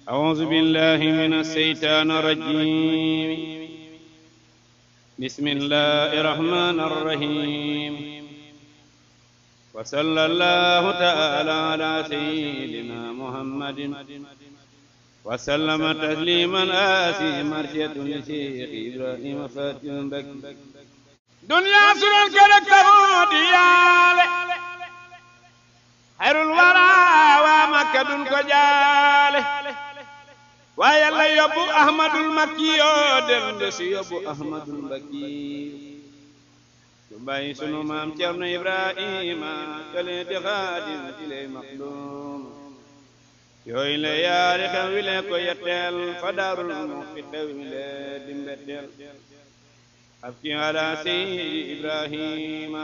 أعوذ بالله من الشيطان الرجيم بسم الله الرحمن الرحيم وصلى الله تعالى على سيدنا محمد وسلم تسليما آسي مرشد لشيخ إبراهيم فاتح بك دنيا سرور كرك تموديال خير الورى ومكة كجال ويلا يبو أحمد المكي دندس يبو أحمد المكي باي سنو مام تيرنا إبراهيم كلي خادم إلي مخدوم يوي لا ياري خويله كو يتل فدار الموقت ويله دمبتل أبكي على سيد إبراهيم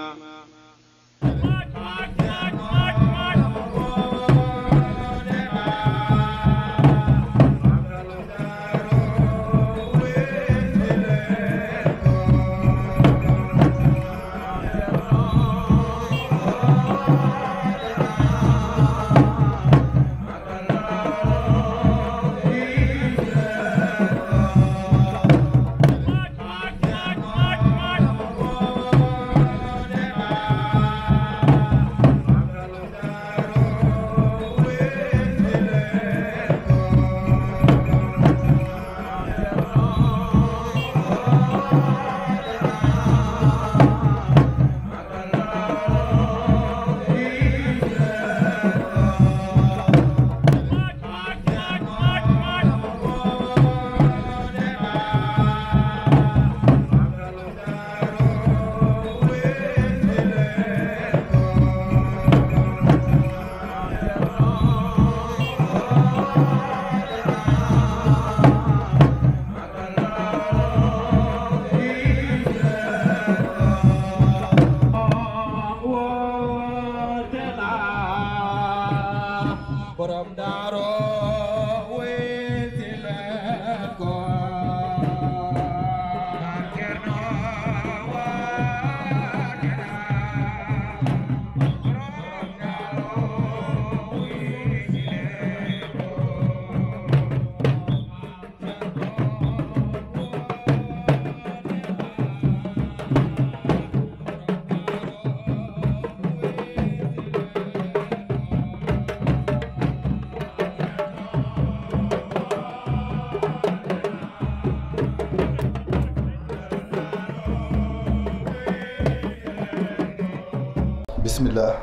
bismillah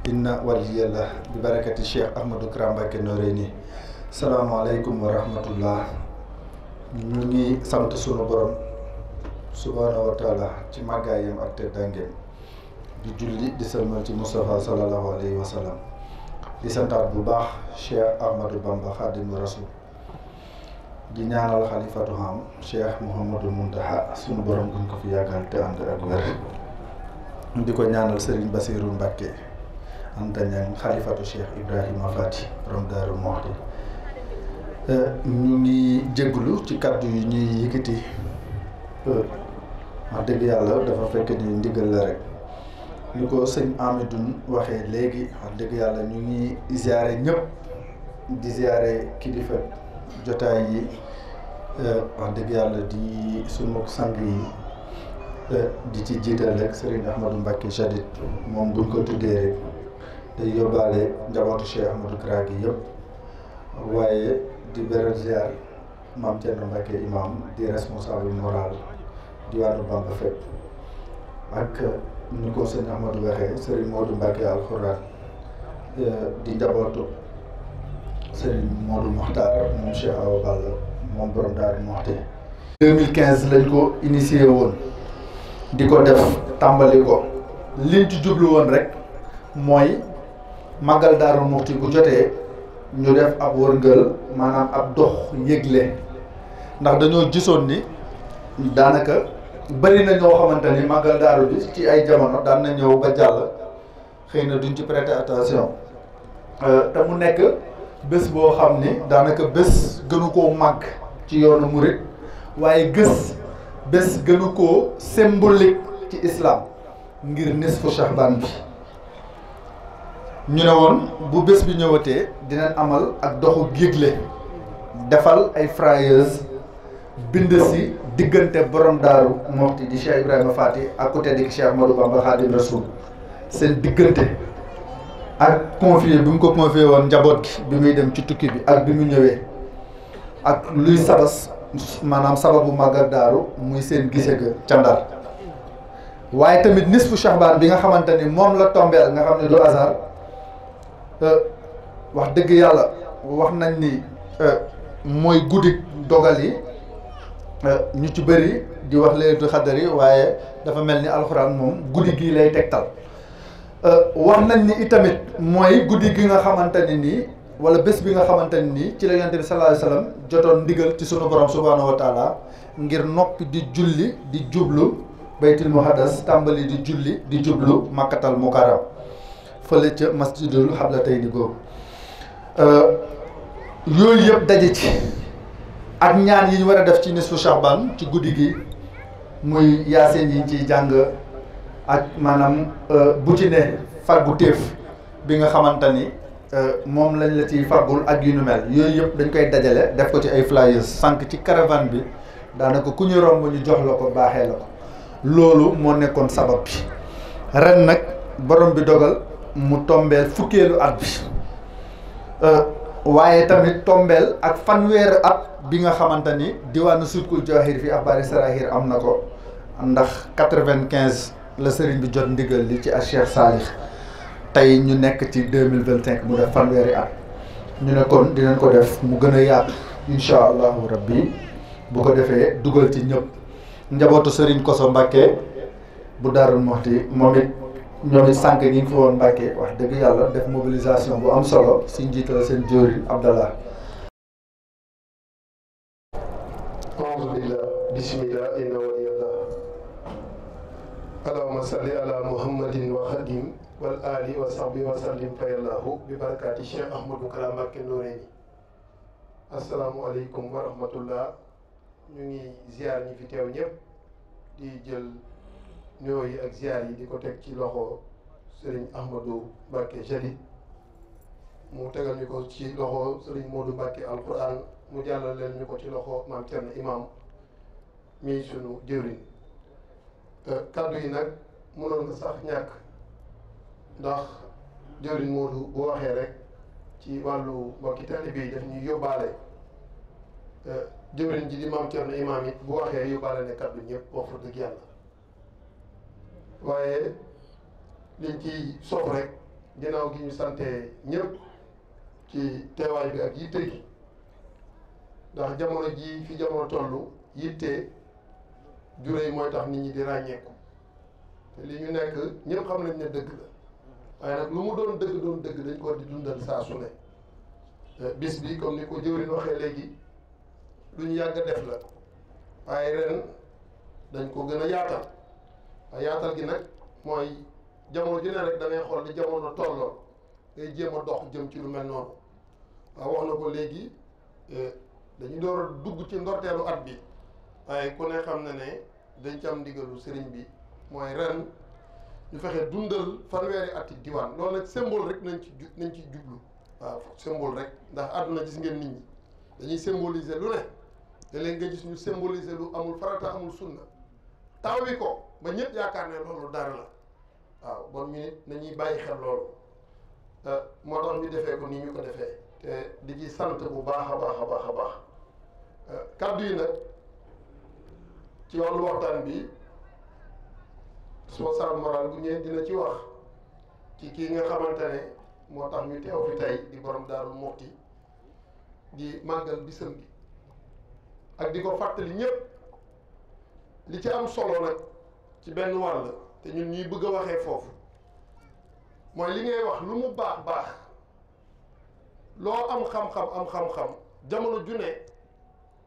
inna waliyallah bi barakati Cheikh Ahmadou Kara Mbacké Noreyni. salaamaaleykum wa rahmatullah. ñu ngi sant sunu borom subhaanahu wa taala ci màggaayam ak teddangeem di julli di salmal ci Moustapha sallallahu alayhi wa sallam di santaat bu baax Cheikh Ahmadou Bamba Khadimu Rasul di ñaanal xalifatu ham Cheikh Mouhamadou Mountakha sunu borom guñ ko fi yàggal te ànd ak wér. di ko ñaanal Serigne Bassirou Mbacké Anta Niang xalifatu Cheikh Ibrahima Fati borom Daaru Muxti. ñu ngi jégglu ci kàddu yi ñuy yëkkati wax dëgg yàlla dafa fekk ni ndigal la rek ni ko sëñ Amidoune waxee léegi wax dëgg yàlla ñu ngi ziare ñëpp di ziare kilifa jotaay yi wax dëgg yàlla di sunu sang yi di ci jiital rek Serigne Ahmadou Mbacké Chadid moom buñ ko tuddee rek day yóbbaale njabootu Cheikh Ahmadou Kara gi yëpp waaye di beral ziar Mame Thierno Mbacké imam di responsable moral diwaanu Bamba fépp ak ni ko sëñ Ahmadou waxee Serigne Modou Mbacké alxuraan di njabootu Serigne Modou Mokhtar moom Cheikh Awa Balla moom borom Daaru Muxti 2015 lañ ko initié woon di ko def tàmbali ko liñ ci jublu woon rek mooy màggal Daaru Muxti bu jotee ñu def ab wërngël maanaam ab dox yëgle ndax dañoo gisoon ni daanaka bari na ñoo xamante ni màggal daaru bi ci ay jamono daan na ñëw ba jàll xëy na duñ ci prêter attention te mu nekk bés boo xam ni daanaka bés gënu koo màgg ci yoonu murit waaye bés gënu koo symbolique ci islam ngir nisfu Sha'ban bi ñu ne woon bu bés bi ñëwatee dinañ amal ak doxu yëgle defal ay flyers bind si diggante borom Daaru Muxti di Cheikh Ibrahima Fati ak ku tedd ki Cheikh Ahmadou Bamba Khadim Rasoul seen diggante ak confié bi mu ko confié woon njaboot gi bi muy dem ci tukki bi ak bi mu ñëwee ak luy maanaam sababu màggal Daaru muy seen gise ga ca Ndar waaye tamit nisfu Shahbaan bi nga xamante ni moom la tombeel nga xam ne du hasard wax dëgg yàlla wax nañ ni mooy guddi dogal yi ñu ci bëri di wax laylatul xadar yi waaye dafa mel ni alxuraan moom guddi gii lay tegtal wax nañ ni itamit mooy guddi gi nga xamante ni nii wala bés bi nga xamante ni nii ci la yonent bi sallallahu alayhi wasallam jotoon ndigal ci sunu borom subhaanahu wa taala ngir noppi di julli di jublu baytul muqaddas tàmbali di julli di jublu makkatal mukarram fële ca masjidul xablatayni googu yooyu yëpp daje ci ak ñaan yi ñu war a def ci nisfu Shahban ci guddi gi muy yaaseen yi ñu ciy jàng ak maanaam bu ci ne fàggu téef bi nga xamante ni moom lañ la ciy fàggul ak yu nu mel yooyu yëpp dañ koy dajale def ko ci ay flyers sànq ci caravane bi daanaka ku ñu romb ñu jox la ko baaxee la ko loolu moo nekkoon sabab bi ren nag borom bi dogal mu tombeel fukkeelu at bi waaye tamit tombeel ak fanweeri at bi nga xamante ni diwaanu Sudkul Jawahir fi axbaari sarahir am na ko ndax 95 la sëriñ bi jot ndigal li ci ak Cheikh Salih tey ñu nekk ci 2025 mu def fanweeri at ñu ne kon dinañ ko def mu gën a yaatu incha allahu rabbi bu ko defee dugal ci ñëpp njabootu sëriñ Koso Mbàkke bu Daarul Muxti moom it ñoom it sànq ñi ngi fi woon Mbàkke wax dëgg yàlla def mobilisation bu am solo si njiital seen jóori Abdallah. alhamdulillah bismillah inna waliyallah allahumma salli ala muhammadin wa khadim wal ali wa sahbi wa sallim fayallahu bi barakati Cheikh Ahmadou Kara Mbacké Noreyni. assalaamu aleykum wa rahmatullah. ñu ngi ziar ñi fi teew ñëpp di jël nuyoo yi ak ziar yi di ko teg ci loxo Serigne Ahmadou Mbacké Jadid mu tegal ñu ko ci loxo Serigne Modou Mbacké alquran mu jàllal leen ñu ko ci loxo maam Thierno imam mii sunu jëwriñ kaddu yi nag mënoon na sax ñàkk ndax jëwriñ Modou bu waxee rek ci wàllu mbokki taalibe yi daf ñuy yóbbaale jëwriñ ji di maam Thierno imam it bu waxee yóbbaale ne kaddu ñëpp wax fa dëgg yàlla waaye liñ ci sof rek ginnaaw gi ñu sante ñëpp ci teewaay bi ak yitte gi ndax jamono ji fi jamono toll yitte juree mooy tax nit ñi di ràññeeku te li ñu nekk ñëpp xam nañ ne dëgg la waaye nag lu mu doon dëgg dañ ko di dundal saa su ne bis bi comme ni ko jëwriñ waxee léegi lu ñu yàgg def la waaye ren dañ ko gën a yaatal waaye yaatal gi nag mooy jamono ju ne rek da ngay xool li jamono tolloon ngay jéem a dox jëm ci lu mel noonu waaw wax na ko léegi dañu door a dugg ci ndorteelu at bi waaye ku ne xam na ne dañ ci am ndigalu sëriñ bi mooy ren ñu fexe dundal fanweeri ati diwaan loolu nag symbole rek nañ ci jublu waaw symbole rek ndax àdduna gis ngeen nit ñi dañuy symboliser lu ne te léegi nga gis ñu symboliser lu amul farata amul sunna taw wi ko ba ñëpp yaakaar ne loolu dara la waaw bon ñu nit nañuy bàyyi xel loolu moo tax ñu defee ko nii ñu ko defee te di ci sant bu baax a baax a baax a baax kàddu yi nag ci wàllu waxtaan bi responsable moral bu ñëwee dina ci wax ci kii nga xamante ne moo tax ñu teew fi tey di borom Daarul Muxti di màggal bisam bi ak di ko fàttali ñëpp li ci am solo nag ci benn wàll te ñun ñuy bëgg a waxee foofu mooy li ngay wax lu mu baax baax loo am xam-xam jamono ju ne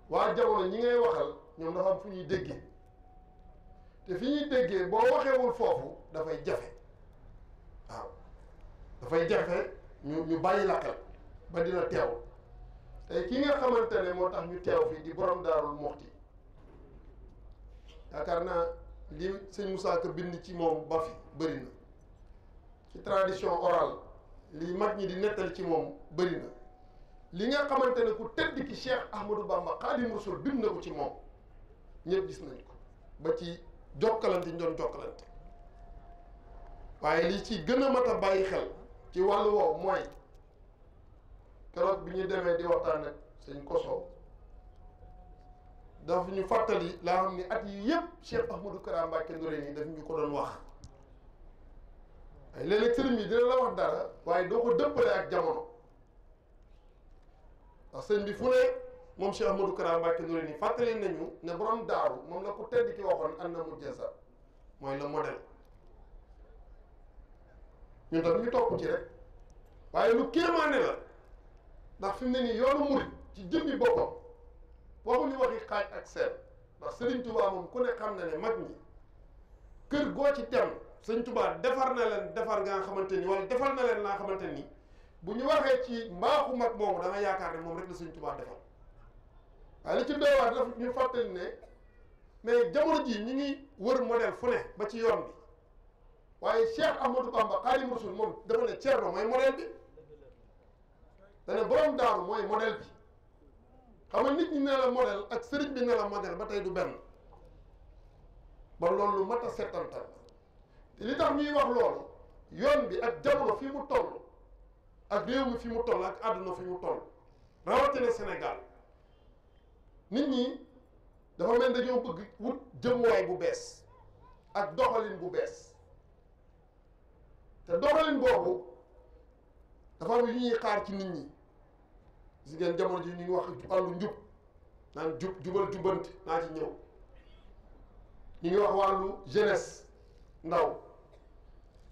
waa jamono ñi ngay waxal ñoom dafa am fu ñuy déggee te fi ñuy déggee boo waxeewul foofu dafay jafe waaw dafay jafe ñu bàyyi la xel ba dina teew tey ki nga xamante ne moo tax ñu teew fii di borom Daarul Muxti yaakaar naa li sëñ Moussa Ka bind ci moom ba fi bëri na ci tradition orale li mag ñi di nettali ci moom bëri na li nga xamante ne ku tedd ki Cheikh Ahmadou Bamba Xaadimu Rasuul bind na ko ci moom ñëpp gis nañ ko ba ci jokkalante ñu doon jokkalante waaye li ci gën a mat a bàyyi xel ci wàllu woowu mooy keroog bi ñu demee di waxtaan ak sëñ Koso dafa ñu fàttali laa xam ni at yi yëpp Cheikh Ahmadou Kara Mbacké Noreyni daf ñu ko doon wax waaye léeg-léeg sëriñ bi dina la wax dara waaye doo ko dëppale ak jamono ndax sëñ bi fu ne moom Cheikh Ahmadou Kara Mbacké Noreyni fàttali nañu ne borom daaru moom la ko tedd ki waxoon an na mu jesa mooy le modèle ñun tam ñu topp ci rek waaye lu kéemaane la ndax fi mu ne nii yoonu murit ci jëmmi boppam waxuñu waxi xaaj ak seet ndax Serigne Touba moom ku ne xam na ne mag ñi kër goo ci dem Serigne Touba defar na leen defar nga xamante ni wala defar na leen laa xamante ni bu ñu waxee ci mbaaxu mag moomu da nga yaakaar ne moom rek la Serigne Touba defar waaye li ci doy waar dafa ñu fàttali ne mais jamono ji ñi ngi wër modèle fu ne ba ci yoon bi waaye Cheikh Ahmadou Bamba Xaadimu Rasuul moom dafa ne Ceerno mooy modèle bi dane borom daaru mooy modèle bi xam nga nit ñi ne la modèle ak sëriñ bi ne la modèle ba tey du benn ba loolu lu mat a settantal te li tax ñuy wax loolu yoon bi ak jamono fi mu toll ak réew mi fi mu toll ak àdduna fi mu toll rawatina Sénégal nit ñi dafa mel dañoo bëgg wut jëmuwaay bu bees ak doxalin bu bees te doxalin boobu dafa am yu ñuy xaar ci nit ñi gis ngeen jamono ji ñu ngi wax wàllu njub naan jubal jubanti naa ci ñëw ñu ngi wax wàllu jeunesse ndaw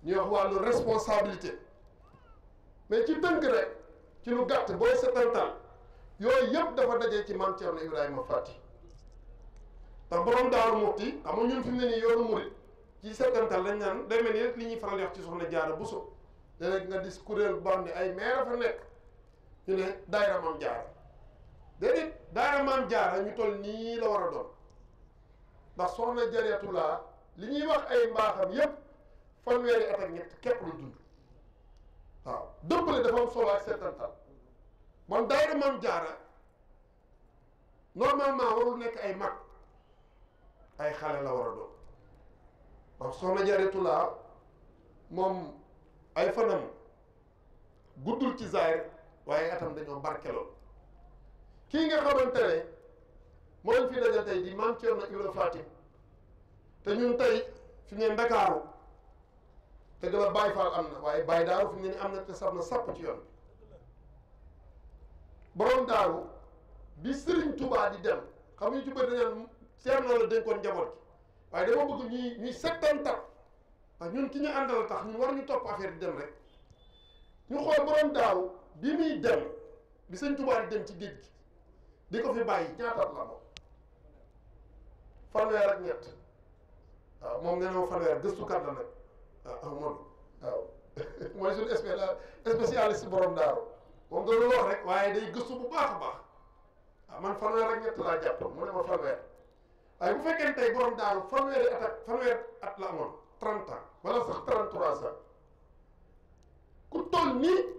ñu wax wàllu responsabilité mais ci tënk rek ci lu gàtt booy setantal yooyu yëpp dafa dajee ci Maam Cerno Ibrahima Fati ndax borom Daaru Muxti xam nga ñun fi mu ne nii yoonu murit ci setantal dañ naan day mel ni rek li ñuy faral di wax ci Soxna Jaara Buso léeg-léeg nga dis kuréel boo xam ne ay maire fa nekk ñu ne daayira Maam Jaara déedéet daayira Maam Jaara ñu toll nii la war a doon ndax Soxna Jaratulaa li ñuy wax ay mbaaxam yépp fanweeri at ak ñett képp lu dund waaw dëppale dafa am solo ak seetantal moom daayira Maam Jaara normalement warul nekk ay mag ay xale la war a doon ndax Soxna Jaratulaa moom ay fanam guddul ci zaahir waaye atam dañoo barkeloon kii nga xamante ne moo leen fi dajal tey di Maam Cerno Ibra Faati te ñun tey fi ne Ndakaaru te gën a Baay Faal am na waaye Baay Daaru fi ne ni am na te sab na sàpp ci yoon borom daaru bi Sëriñ Tubaa di dem xam ñu ci bëri dañu Cerno la dénkoon njaboot gi waaye dama bëgg ñuy settantal ndax ñun ki ñu àndal tax ñun war ñu topp affaire di dem rek ñu xool borom daaru bi muy dem bi Sëñ Tubaa di dem ci géej gi di ko fi bàyyi ñaataat la moom fanweer ak ñett waaw moom nee na ma fanweer gëstukat la nag waaw Amadou waaw mooy suñu spécialiste borom daaru moom da doon wax rek waaye day gëstu bu baax a baax waaw man fanweer ak ñett laa jàpp mu ne ma fanweer waaye bu fekkee tey borom daaru fanweer at la amoon 30 ans wala sax 33 ans ku toll nii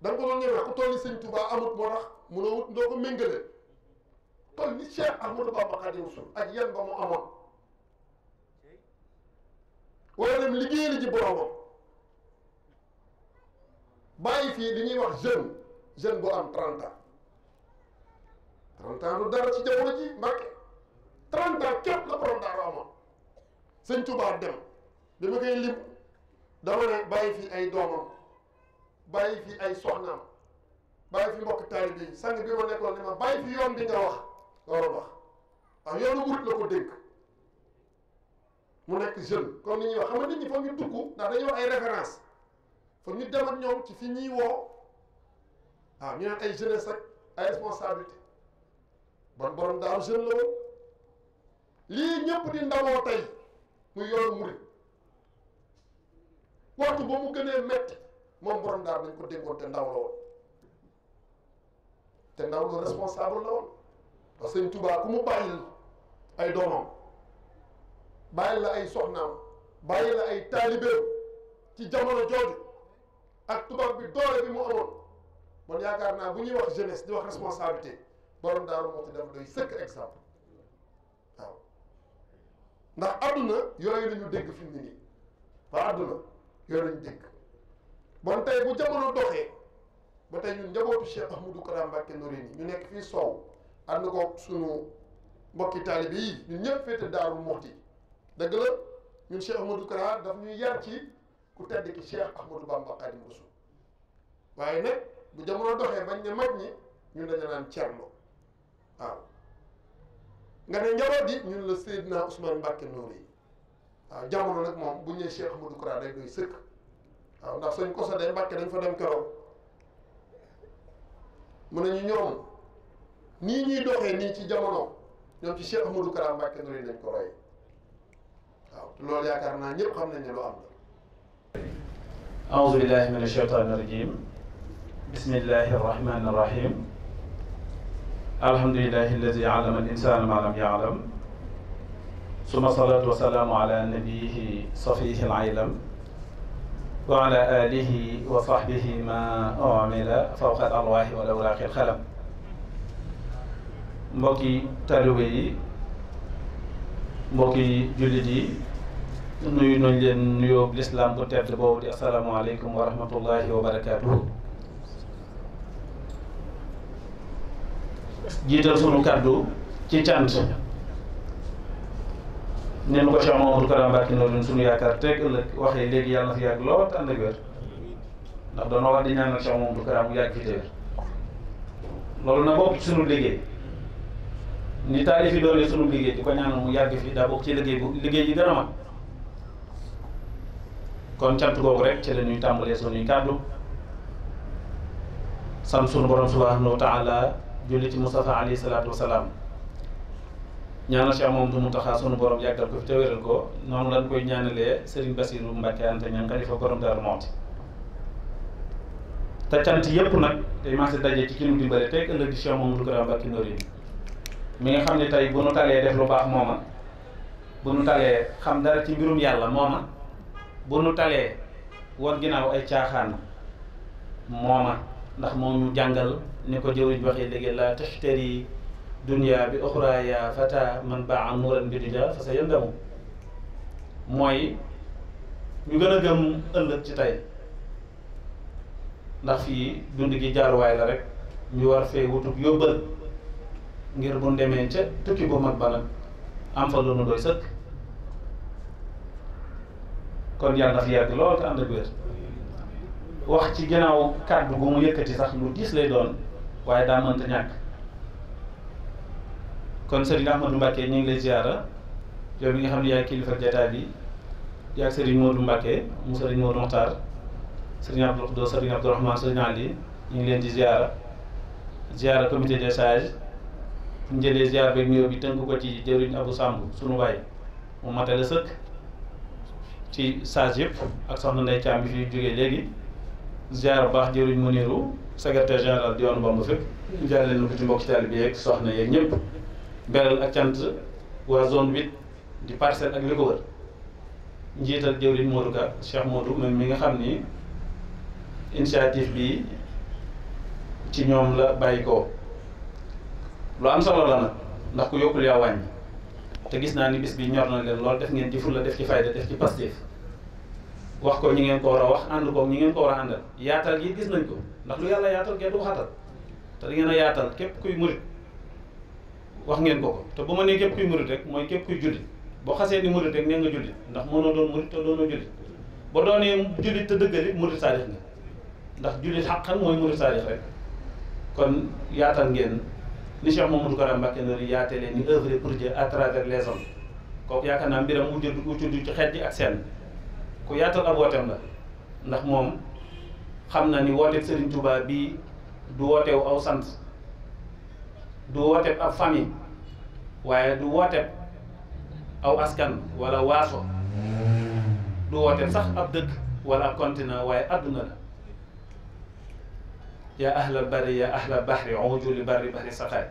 da nga ko doon ñëwee ku toll ni Sëñ Touba amut moo tax munoo wut ndoo ko méngale toll ni Cheikh Ahmadou Bamba Xaadimu Rasuul ak yan ba mu amoon wala dem liggéeyal ji boromam bàyyi fii li ñuy wax jeune bu am 30 ans 30 ans du dara ci jamono ji Mbàkke 30 ans képp la borom daaru amoon Sëñ Touba dem bi ma koy lim dama ne bàyyi fi ay doomam bàyyi fi ay soxnaam bàyyi fi mbokk taalibe yi sang bi ma nekkoon ne ma bàyyi fi yoon bi nga wax nga waroon wax ndax yoonu murit la ko dénk mu nekk jeune comme ni ñuy wax xam nga nit ñi foog ñu dugg ndax dañuy wax ay référence foog ñu dem ak ñoom ci fi ñuy woo waaw ñu naan ay jeunesse ak ay responsabilité bon borom daaru jeune la woon lii ñëpp di ndamoo tey muy yoonu murit waxtu ba mu gënee metti moom borom daar dañ ko déggoon te ndaw la woon te ndaw lu responsable la woon parce que Sëñ Tuubaa ku mu bàyyil ay doomam bàyyil la ay soxnaam bàyyil la ay taalibeem ci jamono jooju ak tubaab bi doole bi mu amoon bon yaakaar naa bu ñuy wax jeunesse di wax responsabilité borom Daaru Muxti daf doy sëkk exemple waaw ndax àdduna yooyu la ñu dégg fi mu ne nii waa àdduna yooyu la ñu dégg bon tey bu jamono doxee ba tey ñun njabootu Cheikh Ahmadou Kara Mbacké Noreyni ñu nekk fii Sow ànd ko sunu mbokki taalibe yi ñun ñëpp féete Daaru Muxti dëgg la ñun Cheikh Ahmadou Kara daf ñuy yar ci ku tedd ki Cheikh Ahmadou Bamba Xaadimu Rasuul waaye nag bu jamono doxee bañ ne mag ñi ñun dañu naan Cerno waaw nga ne njaboot yi ñun la Seydina Ousmane Mbacké Noreyni waaw jamono nag moom bu ñu nee Cheikh Ahmadou Kara day doy sëkk waaw ndax suñ ko sodee Mbacké dañ fa dem keroog mu ne ñu ñoom nii ñuy doxee nii ci jamono ñoom ci Cheikh Ahmadou Kara Mbacké Noreyni lañ ko roy waaw te loolu yaakaar naa ñëpp xam nañ ne lu am la. أعوذ بالله من الشيطان الرجيم بسم الله الرحمن الرحيم الحمد لله الذي علم الإنسان ما لم يعلم ثم الصلاة والسلام على نبيه صفيه العلم وعلى آله وصحبه ما أعمل فوق الأرواح والأوراق الخلم mbokki taalibe yi mbokki jullit yi nuyu nañ leen nuyoo lislaam bu tedd boobu di asalaamaaleykum wa rahmatullahi wa barakaatuhu. jiital sunu kàddu ci cant neen ko Cheikh Mamadou Kara Mbacké Noreyni sunu yaakaar teg ëllëg waxee léegi yàlla na fi yàgg lool te ànd ak wér ndax doonoo wax di ñaanal Cheikh Mamadou Kara mu yàgg fi te wér loolu na bokk ci sunu liggéey ni taalif yi doole sunu liggéey di ko ñaanal mu yàgg fi daa bokk ci liggéey yi gën a mag kon cant googu rek ci la ñuy tàmbalee sunuy kàddu sant sunu borom subhanahu wa taala julli ci Mustafa alayhi salaatu wasalaam ñaanal Cheikh Mamadou Mountakha sunu borom yàggal ko fi te wéral ko noonu lañ koy ñaanalee Serigne Bassirou Mbacké Anta Niang xalifa borom Daaru Muxti te cant yépp nag day maase daje ci ki nu dimbale teg ëllëg di Cheikh Mamadou Kara Mbacké Noreyni mi nga xam ne tey bu nu talee def lu baax mooma bu nu talee xam dara ci mbirum yàlla mooma bu nu talee woon ginnaaw ay caaxaan mooma ndax moo ñu jàngal ni ko jëwriñ waxee léegi la tashtari dunya bi uxra ya fata man baa nuuran bi dunya fa sa yandamu mooy ñu gën a gëm ëllëg ci tey ndax fii dund gi jaaruwaay la rek ñu war fee wutub yóbbal ngir bu demee ca tukki bu mag ba nag am fa lu nu doy sëkk kon yàlla na fi yàgg lool te ànd ak wér wax ci ginnaaw kàddu gu mu yëkkati sax lu diis lay doon waaye daa mënta ñàkk kon Serigne Ahmadou Mbacké ñu ngi lay ziara yow mi nga xam ne yaay kilifa jataay bi yaag Serigne Modou Mbacké mu Serigne Modou Mokhtar Serigne Abdou Khoudoss Serigne Abdourahmane Serigne Ali ñu ngi leen di ziara comité des sages fu ñu jëlee ziar beeg nuyoo bi tënk ko ci jëwriñ Abou Samb sunu baay mu matale sëkk ci sage yëpp ak soxna Ndeye Thiam bi fi jógee léegi ziar bu baax jëwriñ Muniru secrétaire général diwaanu Bamba fépp jaarale na ko ci mbokki taalibe bi yeeg soxna yeeg ñëpp beral ak cant waa zone 8 di parcelle ak li ko wër njiital jëwriñ Modou Ka Cheikh Modou même mi nga xam ni initiative bi ci ñoom la bàyyi ko lu am solo la nag ndax ku yokkul yaa wàññi te gis naa ni bis bi ñor na leen lool def ngeen ci fulla def ci fayda def ci pastif wax ko ñi ngeen ko war a wax ànd ko ñi ngeen ko war a àndal yaatal gi gis nañ ko ndax lu yàlla yaatal kenn du ko xatal te da ngeen a yaatal képp kuy murit wax ngeen ko te bu ma nee képp kuy murit rek mooy képp kuy jullit boo xasee ni murit rek nee nga jullit ndax mënoo doon murit te doonoo jullit ba doonee jullit te dëggalit murit saadix nga ndax jullit xaqan mooy murit saadix rek kon yaatal ngeen ni Cheikh Mamadou Kara Mbacké Noreyni yaatalee ni œuvre pour Dieu à travers les hommes kooku yaakaar naa mbiram mu tudd ci xeet yi ak seen ku yaatal ab wooteem la ndax moom xam na ni wooteeb Serigne Touba bii du wooteew aw sant du wooteeb ab famille waaye du wooteeb aw askan wala waaso du wooteeb sax ab dëkk wala ab continent waaye adduna la yaa ahlal barri yaa ahlal bahri ujuli barri bahri saqaay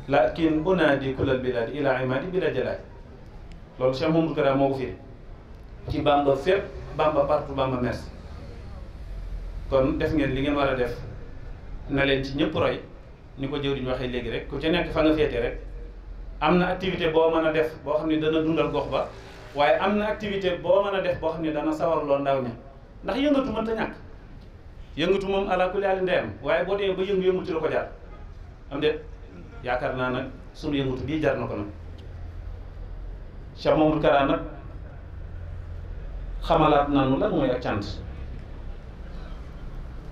lakin unaadi kullal bilaadi ila imaadi bila jalaay loolu Cheikh Mamadou Kara moo ko firi ci Bamba fépp Bamba partout Bamba merci kon def ngeen li ngeen war a def na leen ci ñëpp roy ni ko jëwriñ waxee léegi rek ku ci nekk fa nga féete rek am na activité boo mën a def boo xam ne dana dundal gox ba waaye am na activité boo mën a def boo xam ne dana sawarloo ndaw ña ndax yëngatu mënta ñàkk yëngatu moom ala kulli haal ndeyam waaye boo demee ba yëngu ci la ko jar am de yaakaar naa nag sunu yëngatu bii jar na ko nag Cheikh Mamadou Kara nag xamalaat nanu lan mooy ak cant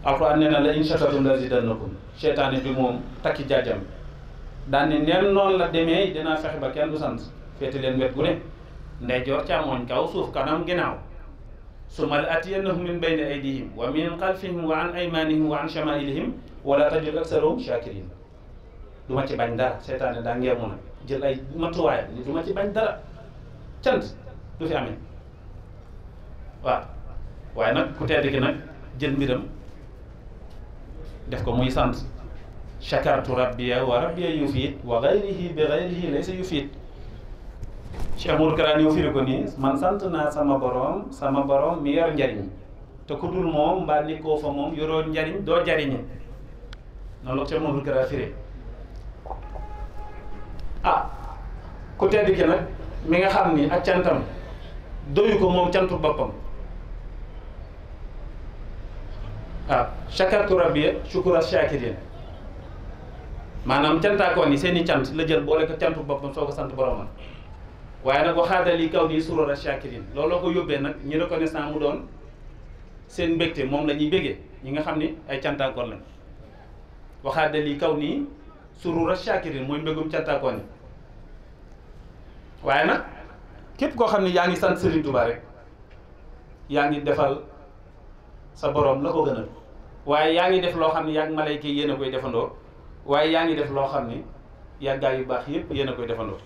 alxuraan nee na la in shakartum la zidannakum seytaane bi moom takki jaajam daan ne neen noonu la demee dinaa fexe ba kenn du sant féete leen wet gu ne ndeyjoor càmmooñ kaw suuf kanam ginnaaw summa la atiyannahum min bayni aydihim wa min xalfihim wa an aymanihim wa an shamailihim wala tajid aksarahum shakirin du ma ci bañ dara seytaane daa ngeemu nag jël ay matuwaayam ni du ma ci bañ dara cant du fi amee waaw waaye nag ku tedd ki nag jël mbiram def ko muy sant shakartu rabbiya wa rabbiya yufiit wa gayrihi bi gayrihi laysa yufiit Cheikh Modou Kara ñëw firi ko nii man sant naa sama borom mi yor njariñ te ku dul moom mbaa ni koo fa moom yoroo njariñ doo jariñe noonu la Cheikh Modou Kara firi ku tedd ki nag mi nga xam ni ak cantam doyu ko moom cantu boppam shakartu rabbiya shukura shakirin maanaam cantaakoon yi seen i cant la jël boole ko cantu boppam soo ko sant boromam waaye nag waxaada lii kaw nii surura shakirin looloo ko yóbbee nag ñi reconnaissant mu doon seen mbégte moom la ñuy bégee ñi nga xam ni ay cantaakoon lañ waxaada lii kaw nii surura shakirin mooy mbégum cantaakoon yi waaye nag képp koo xam ne yaa ngi sant Serigne Touba rek yaa ngi defal sa borom la ko gënal waaye yaa ngi def loo xam ne yaa ngi malayka yéen a koy defandoo waaye yaa ngi def loo xam ni yaa gaa yu baax yépp yéen a koy defandoo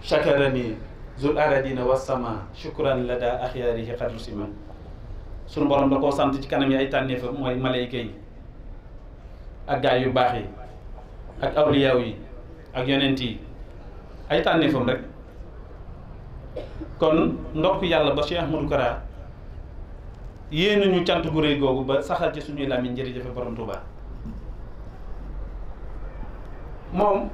chakarani zul aradina wasama shukran la daa axyaarihi xadru sima sunu borom da koo sant ci kanam yi ay tànneefam mooy malayka yi ak gaa yu baax yi ak awliyaaw yi ak yonent yi ay tànneefam rek kon ndokk yàlla ba Cheikh Ahmadou Kara yéen ñu cant gu réy googu ba saxal ci suñuy làmmiñ jërëjëfe borom Touba moom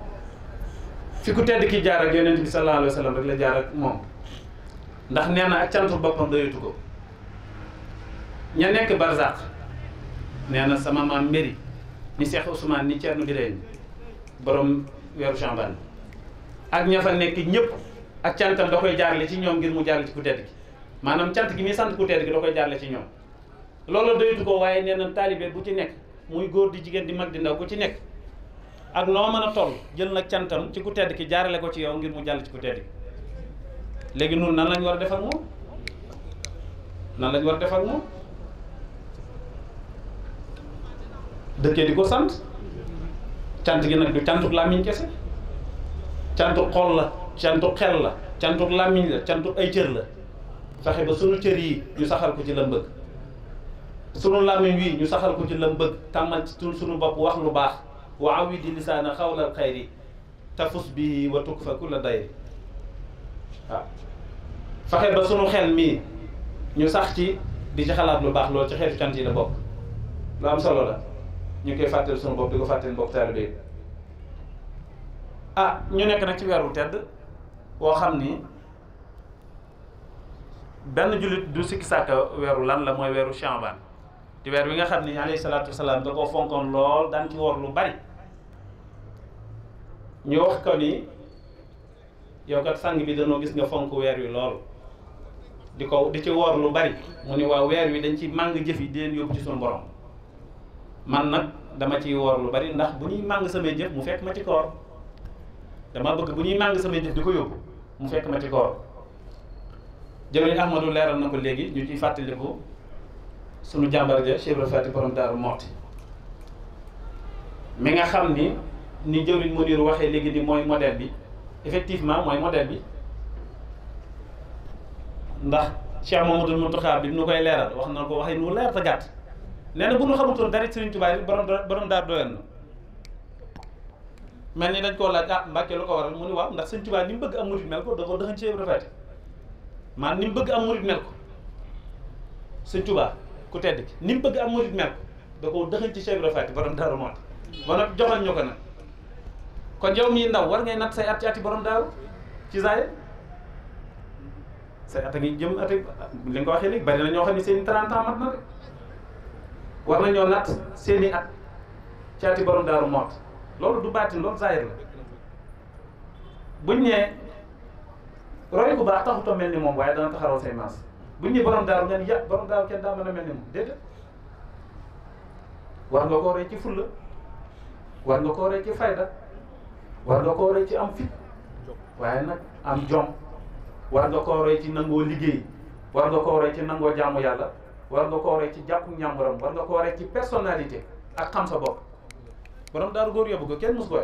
fi ku tedd ki jaar ak yonent bi sallallahu alayhi wa sallam rek la jaar ak moom ndax nee na ak cantu boppam doyatu ko ña nekk barzaq nee na sama maam Mbéri ni Cheikh Ousmane ni Thierno Birahim borom weeru Chambane ak ña fa nekk ñëpp ak cantam da koy jaarale ci ñoom ngir mu jaarale ci ku tedd ki maanaam cant gi muy sant ku tedd gi da koy jaarale ci ñoom loolu doyatu ko waaye nee na taalibe bu ci nekk muy góor di jigéen di mag di ndaw ku ci nekk ak noo mën a toll jël nag cantam ci ku tedd ki jaarale ko ci yow ngir mu jàll ci ku tedd ki léegi nun nan lañ war a def ak moom nan lañ war a def ak moom dëkkee di ko sant cant gi nag du cantuk làmmiñ kese cantuk xol la cantuk xel la cantuk làmmiñ la cantuk ay cër la fexe ba sunu cër yi ñu saxal ko ci lam bëgg sunu làmmiñ wi ñu saxal ko ci lam bëgg tàmmal ci sunu bopp wax lu baax wa awidi lisaana xawlal xayri tafus bi wa tukfa kulla dayri waaw fexe ba sunu xel mii ñu sax ci di ci xalaat lu baax loolu ci xeetu cant yi la bokk lu am solo la ñu koy fàttali sunu bopp di ko fàttali mbokk taalibe ñu nekk nag ci weeru tedd boo xam ni benn jullit du sikki sàkka weeru lan la mooy weeru Chambane di weer wi nga xam ni alayhi salaatu wasalaam da koo fonkoon lool daan ci woor lu bari ñu wax ko ni yow kat sang bi danoo gis nga fonk weer wi lool di ci woor lu bari mu ni waaw weer wi dañ ci màng jëf yi di leen yóbbu ci suñu borom man nag dama ciy woor lu bari ndax bu ñuy màng samay jëf mu fekk ma ci koor dama bëgg bu ñuy màng samay jëf di ko yóbbu mu fekk ma ci koor jëwriñ Ahmadou leeral na ko léegi ñu ciy fàttaliku sunu jàmbar ja Cheikh Ibra Faty borom Daaru Moxti mi nga xam ni jëwriñ Mounir waxee léegi ni mooy modèle bi effectivement mooy modèle bi ndax Cheikh Mamadou Mountakha bi nu koy leeral wax na ko waxee nu leer ta gàtt nee na bu ñu xamutoon dara Serigne Touba yi borom daar doyoon na mel ni dañ koo laaj Mbàkke lu ko waral mu ni waaw ndax Serigne Touba ni mu bëgg am murid mel ko da ko dëxañ Cheikh Ibra Faty maanaam ni mu bëgg am murid mel ko Serigne Touba ku tedd ki ni mu bëgg am murit mel da ko dëxañ ci Cheikh Ibra Faty borom Daaru Muxti ba nag joxal ñu ko nag kon yow mii ndaw war ngay natt say at ci ati borom daaru ci zaahir say at a ngi jëm ati li nga ko waxee léegi bari na ñoo xam ne seen i 30 ans mat na de war nañoo natt seen i at ci ati borom Daaru Muxti loolu du baatin loolu zaahir la buñ nee roy ku baax taxut a mel ni moom waaye dana taxaral say maas buñ nee borom daaru nga ni ya borom daaru kenn daa mën a mel ni moom déedéet war nga koo roy ci fulla war nga koo roy ci fayda war nga koo roy ci am fit waaye nag am jom war nga koo roy ci nangoo liggéey war nga koo roy ci nangoo jaamu yàlla war nga koo roy ci jàpp ñàmburam war nga koo roy ci personnalité ak xam sa bopp borom daaru góor yóbbu ko kenn mus ko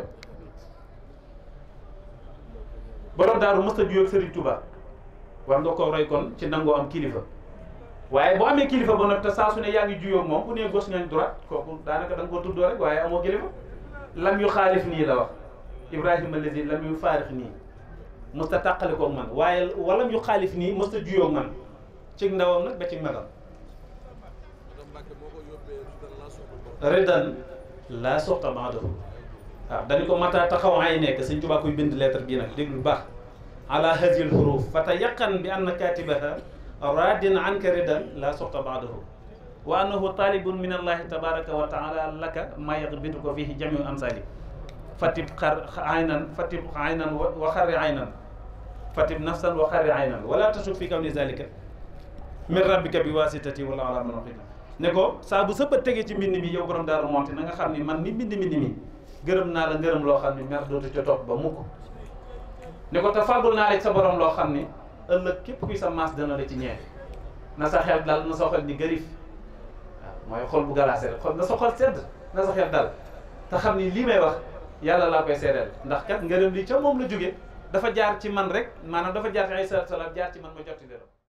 borom daaru mës a juyoo ak Serigne Touba war nga koo roy kon ci nangoo am kilifa waaye boo amee kilifa ba noppi te saa su ne yaa ngi juyoo moom bu nee gauche ngañ droite kooku daanaka da nga koo tuddoo rek waaye amoo kilifa lam yu xaalif nii la wax Ibrahima lazi lam yu faarix nii mës ta tàqale koog man waaye walam yu xaalif nii mës ta juyoo ak man ci ndawam nag ba ci magam redan laa soxta baadahu waaw dañu ko mata taxaw ay nekk Sëñ Tuubaa koy bind lettre bii nag déglu baax ala hazil huruf fa tayaqan bi anna katibaha radin anka ridan la soxta baadahu wa annahu talibun min allahi tabaraka wa taala laka ma yaqbitu ko fihi jamiu amsali fatib aynan wa xarri aynan fatib nafsan wa xarri aynan wala tasuk fi kawni zalika min rabbika bi wasitati wala ala man waqita ne ko saa bu sëbba tege ci mbind mi yow borom Daaru Muxti na nga xam ni man mi mbind mi gërëm naa la ngërëm loo xam ni mer dootu ca topp ba mukk ne ko te fàggul naa la sa borom loo xam ni ëllëg képp kuy sa maas dana la ci ñeex na sa xel dal na sa xol ni gërif waaw mooy xol bu galaase rek xol na sa xol sedd na sa xel dal te xam ni lii may wax yàlla laa koy seedeel ndax kat ngërëm li ca moom la jóge dafa jaar ci man rek maanaam dafa jaar ci ay salaam jaar ci man ma jotti dara